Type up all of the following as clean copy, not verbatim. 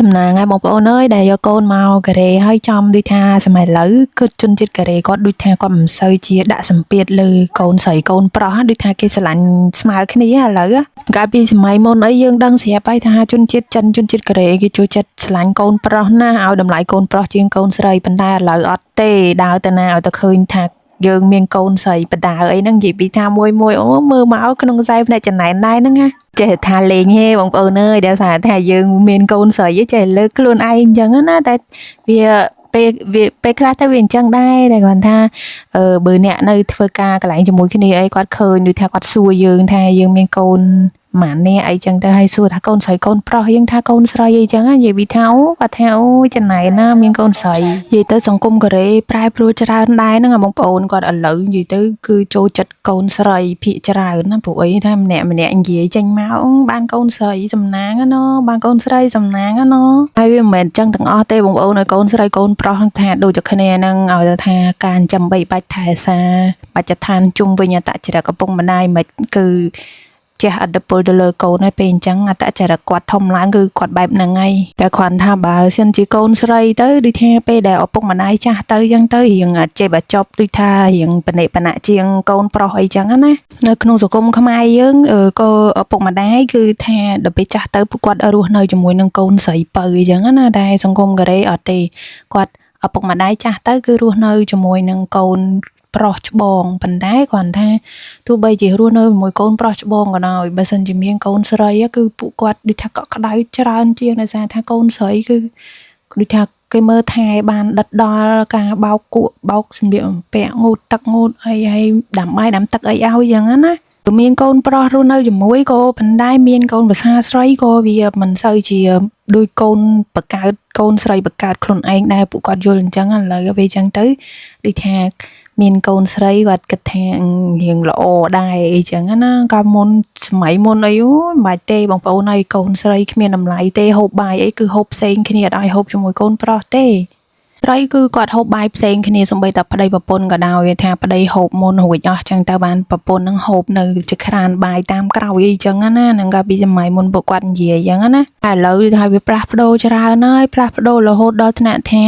សំណាងហើយបងប្អូនអើយដែលយកកូនមកកូរ៉េហើយចំដូចថាសម័យឥឡូវគឺជនជាតិកូរ៉េគាត់ដូចថាគាត់មិនសូវជាដាក់សម្ពាធលើកូនស្រីកូនប្រុសដូចថាគេស្រឡាញ់ស្មើគ្នាឥឡូវកាលពីសម័យមុនអីយើងដឹងស្រាប់ហើយថាជនជាតិចិនជនជាតិកូរ៉េគេចូលចិត្តស្រឡាញ់កូនប្រុសណាស់ឲ្យតម្លៃកូនប្រុសជាងកូនស្រីប៉ុន្តែឥឡូវអត់ទេដើរទៅណាឲ្យតែឃើញថាយើងមានកូនស្រីបដាអីហ្នឹងនិយាយពីថាមួយមួយអូមើលមកក្នុងខ្សែភ្នែកចំណែនដែរហ្នឹងណាចេះថាលេងហេបងប្អូនអើយដែលសារថាយើងមានកូនស្រីចេះលើកខ្លួនឯងអញ្ចឹងណាតែវាពេលវាពេលខ្លះទៅវាអញ្ចឹងដែរតែគាត់ថាអឺបើអ្នកនៅធ្វើការកន្លែងជាមួយគ្នាអីគាត់ឃើញដូចថាគាត់សួរយើងថាយើងមានកូនម៉ាននេះអីចឹងទៅហើយសួរថាកូនស្រីកូនប្រុសយើងថាកូនស្រីអីចឹងនិយាយពីថាអូគាត់ថាអូចំណែនណាមានកូនស្រីនិយាយទៅសង្គមកូរ៉េប្រែប្រួលច្រើនដែរហ្នឹងបងប្អូនគាត់ឥឡូវនិយាយទៅគឺចូលចិត្តកូនស្រីភាគច្រើនណាព្រោះអីថាម្នាក់ម្នាក់និយាយចេញមកបានកូនស្រីសំណាងណាបានកូនស្រីសំណាងណាហើយវាមិនមែនចឹងទាំងអស់ទេបងប្អូនឲ្យកូនស្រីកូនប្រុសថាដូចតែគ្នាហ្នឹងឲ្យតែថាការចិញ្ចឹមបីបាច់ថែសាបច្ចឋានជុំវិញអត្តចរិតឪពុកម្ដាយមិនគឺជះឥទ្ធិពលទៅលើកូនហើយពេលអញ្ចឹងអត្តចរិតគាត់ធំឡើងគឺគាត់បែបហ្នឹងហើយតែគ្រាន់ថាបើសិនជាកូនស្រីទៅដូចថាពេលដែលឪពុកម្ដាយចាស់ទៅអញ្ចឹងទៅរៀងចេះបើចប់ដូចថារៀងបនិបណៈជាងកូនប្រុសអីចឹងណានៅក្នុងសង្គមខ្មែរយើងក៏ឪពុកម្ដាយគឺថាដល់ពេលចាស់ទៅពួកគាត់រស់នៅជាមួយនឹងកូនស្រីពៅអីចឹងណាតែសង្គមកូរ៉េអត់ទេគាត់ឪពុកម្ដាយចាស់ទៅគឺរស់នៅជាមួយនឹងកូនប្រុសច្បងប៉ុន្តែគ្រាន់ថា ទោះបីជារស់នៅជាមួយកូនប្រុសច្បងក៏ដោយបើសិនជាមានកូនស្រីគឺពួកគាត់ដូចថាកក់ក្ដៅច្រើនជាងដោយសារថាកូនស្រីគឺដូចថាគេមើលថែបានដិតដល់ការបោកគក់បោកសម្លៀកបំពាក់ងូតទឹកងូតអីហើយដាំបាយដាំទឹកអីឲ្យយ៉ាងហ្នឹងណាមានកូនប្រុសរស់នៅជាមួយក៏ប៉ុន្តែមានកូនប្រសាស្រីក៏វាមិនសូវជាដូចកូនបកើតកូនស្រីបកើតខ្លួនឯងដែរពួកគាត់យល់អញ្ចឹងឥឡូវពេលអញ្ចឹងទៅដូចថា មានកូនស្រីគាត់គិតថារៀងល្អដែរអីចឹងណាកាលមុនសម័យមុនអីអូយមិនបាច់ទេបងប្អូនហើយកូនស្រីគ្មានតម្លៃទេហូបបាយអីគឺហូបផ្សេងគ្នាអត់ឲ្យហូបជាមួយកូនប្រុសទេស្រីគឺគាត់ហូបបាយផ្សេងគ្នាសំបីតែប្តីប្រពន្ធក៏ដោយថាប្តីហូបមុនរួចអស់ចឹងទៅបានប្រពន្ធនឹងហូបនៅជាក្រានបាយតាមក្រោយអីចឹងណាហ្នឹងក៏ពីសម័យមុនពួកគាត់និយាយចឹងណាតែឥឡូវថាវាផ្លាស់ប្ដូរច្រើនហើយផ្លាស់ប្ដូររហូតដល់ថ្នាក់ថា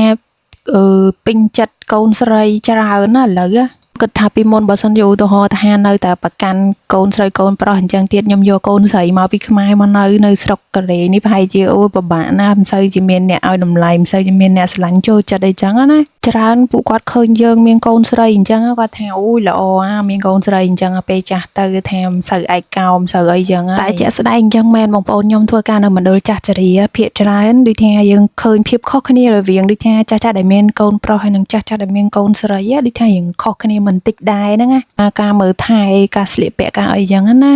អឺពេញចិត្តកូនស្រីច្រើនណាស់ឥឡូវគិតថាពីមុនបើសិនជាឧទាហរណ៍ថានៅតែប្រកាន់កូនស្រីកូនប្រុសអញ្ចឹងទៀតខ្ញុំយកកូនស្រីមកពីខ្មែរមកនៅនៅស្រុកកូរ៉េនេះប្រហែលជាអូយពិបាកណាស់មិនសូវជាមានអ្នកឲ្យតម្លៃមិនសូវជាមានអ្នកស្រឡាញ់ចូលចិត្តអីចឹងណាច្រើនពួកគាត់ឃើញយើងមានកូនស្រីអញ្ចឹងគាត់ថាអូយល្អអាមានកូនស្រីអញ្ចឹងពេលចាស់ទៅថាមិនសូវឯកោមិនសូវអីចឹងតែជាក់ស្ដែងអញ្ចឹងមែនបងប្អូនខ្ញុំធ្វើការនៅមណ្ឌលចាស់ជរាភាគច្រើនដូចថាយើងឃើញភាពខុសគ្នារវាងដូចថាចាស់ចាស់ដែលមានកូនប្រុសហើយនិងចាស់ចាស់ដែលមានកូនស្រីដូចថារៀងខុសគ្នាមិនតិចដែរហ្នឹងណាការមើលថែការស្លៀកពាក់ការអីចឹងណា